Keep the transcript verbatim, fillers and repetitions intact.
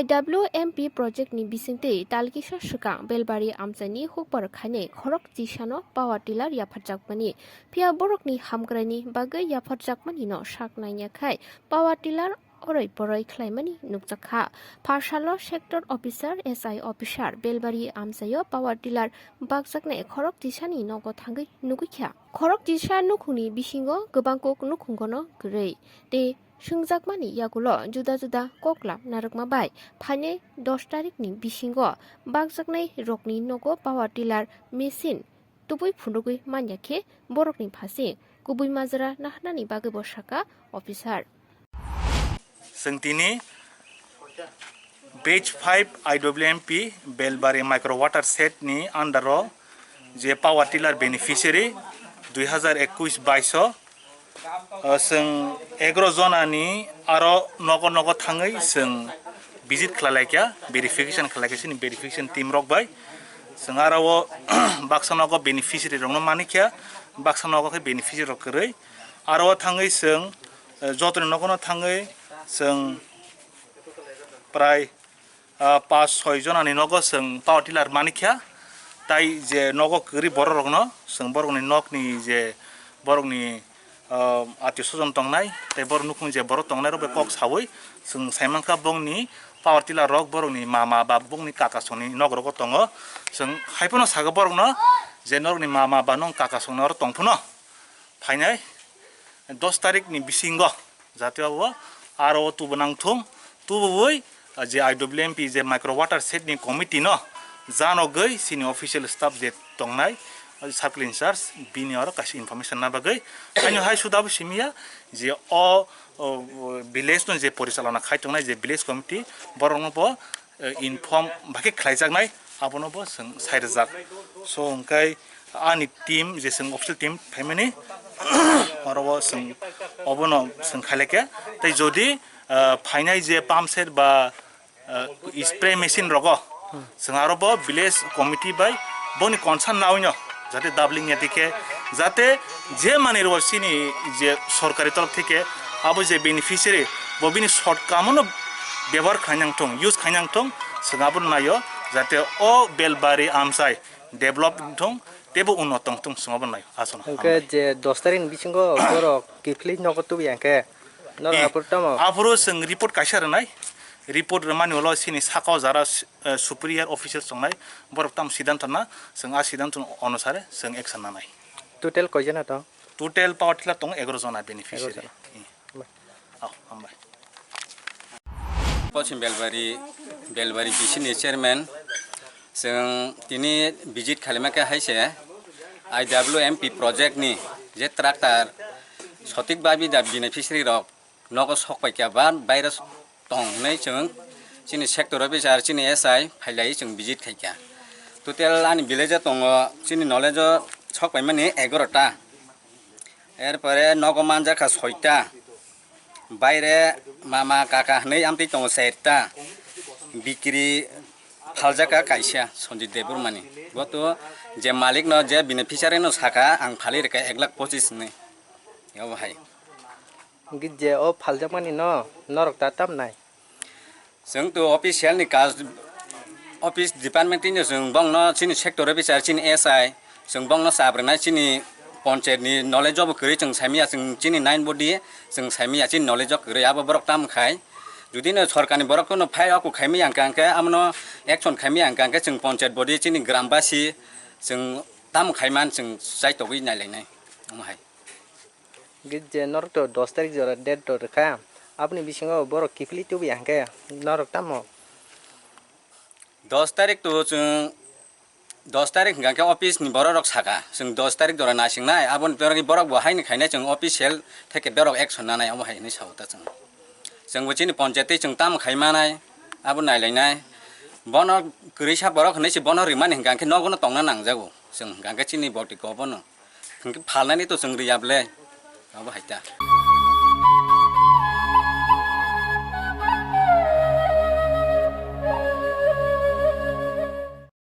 W M P project ni bisingtwi tal kisa swkang Belbari amchaini hukbar khainai khorok chisano power tiller yapharjakmani, phiya borokni hamkraini bagwi yapharjakmani no sak nangya khai power tiller oroi poroi khlaimani nukjakha. Pharsalo sector officer, S I officer Belbari amchaio power tiller bakjaknai khorok chisani nogo thangwi nugwikha. Khorok chisa nukhungni bisingo kwbang kok nukhungono kwrwi tei swngjakmani yagulo juda juda koklam narwkma bai phainai dos tarikni bisingo bakjaknai rokni nogo power tiller machine tubui phunugwi manya khe borokni phasing kubui majra naharnani bagwibo sakha officer. Chwng tini Batch five I W M P Belbari Micro Water Shed ni under o je power tiller beneficiary dui hazar ekush bais o, o, chwng egaro jona ni aro nogo nogo thangwi chwng visit khlai laikha, verification khlai laikha chini verification team rok bai. Chwng aro o baksa nogo beneficiary rok no manikha, baksa nogo khe beneficiary rok kwrwi. Aro o thangwi chwng, eh, jotoni nogo no thangwi chwng prai, ah, pas soi jonani nogo chwng power tiller manikha. Tai je nogo kwrwi borok rokno chwng borokni nokni je borokni, ah, atio sojon tongnai tei borok nukhung je borok tongnai rok bai kok sawi chwng saimankha bongni power tiller rok borokni mama ba bongni kaka songni nok rogo tongo. Chwng hai phano sakha borokno je norokni mama ba nong kaka songni oro tong phano phainai dos tarikni bisingo jate o aro o tubu nangthung, tubuwi je I W M P je micro water shed ni committee no janogwi chini official staff je tongnai, circle in charge, bini oro kaisa information na bagwi. Haino hai suda bo simiya je o, o, village no je porichalona khai tongnai je village committee borok no bo eh, inform bai khe khlaijaknai, abono bo chwng sai rwjak. So, hwnkhe ani team, je chwng official team phaimani, oro bo chwng, obono chwng khailai khe. Tei jodi, eh, phainai je pump set ba, eh, spray machine rogo, chwng aro bo village committee bai boni concern nawi no jate doubling ya dikhe, jate je manwi rw chini je sorkari torof theke abo je beneficiary bo bini short kamo no bebohar khlai nang thung, use khai nang thung, chwng abo naio jate o Belbari amchai develop wng thung teibo unno tong thung, chwng abo naio. Aswk no. Hwnkhe hambai. Je dos tarikni bisingo borok kiphilwi nogo tubui ya khe norok Eh, aphuru tamo? Aphuru chwng report kaisa rwnai, report rwmani ulo chini sakao jara, eh, superior officials tongnai, borok tamo siddhanto na, chwng a siddhanto onusare chwng action nanai. Total koi jona tong? Total power tiller tongo egaro jona beneficiary. Egaro jona. Eh. Bai. Oh, hambai. Pochim Belbari, Belbari B C ni chairman, chwng tini visit khailima khe hai se I W M P project ni je tractor sotik babi da beneficiary rok nogo sok pai kha ba baire tong hwnwi chwng chini sector officer, chini S I phailai chwng visit khai kha. Total ani village o tongo, chini knowledge o sok paimani egaroh ta. Erpore nogo manjakha soita. Baire mama kaka hwnwi amtwi tongo chairta. Bikiri phaljakha kaisa Sanjit Debbarmani. Bo to je malikno, je beneficiary no sakha, ang phalwi rwkha ek lakh pochis hwnwi. Obo hai. Hwnkhe je o phaljakmani no norok ta tamnai? Chwng to official ni kaj, office department tino chwng bongno chini sector officer, chini S I, chwng bongno chap rwnai, chini ponchayat ni knowledge o bo kwrwi chwng saimanya, chwng chini nine body chwng saimanya, chini knowledge o kwrwi, abo borok tamo khai. Jodi no sorkar ni borok no phai oku khaimaya hwnkha hwnkhe, abono action khaimaya hwnkha hwnkhe, chwng ponchayat body, chini grambasi chwng tamo khaiman chwng chaitogwi nailainai, omo hai. Hwnkhe je norok to dos tarik jora date rok rwkha, aboni bisingo borok kiphilwi tubuya hwnkhe norok tamo? Dos tarik to chwng, dos tarik hwnkha khe office ni borok rok sakha, chwng dos tarik jora nasingnai, aboni pore borok bo haino khainai, chwng official theke borok action nanai, omo hai hinwi sao ta chwng. Chwng bo chini ponchayat twi chwng tamo khai manai, abo nailainai. Bono kwrwi sa borok hinwi se bono rimani hwnkha khe nogo no tongna nangjago, chwng hwnkha khe chini boti ko bono. Hwnkhe phalnani to chwng riyab le, abo hai ta.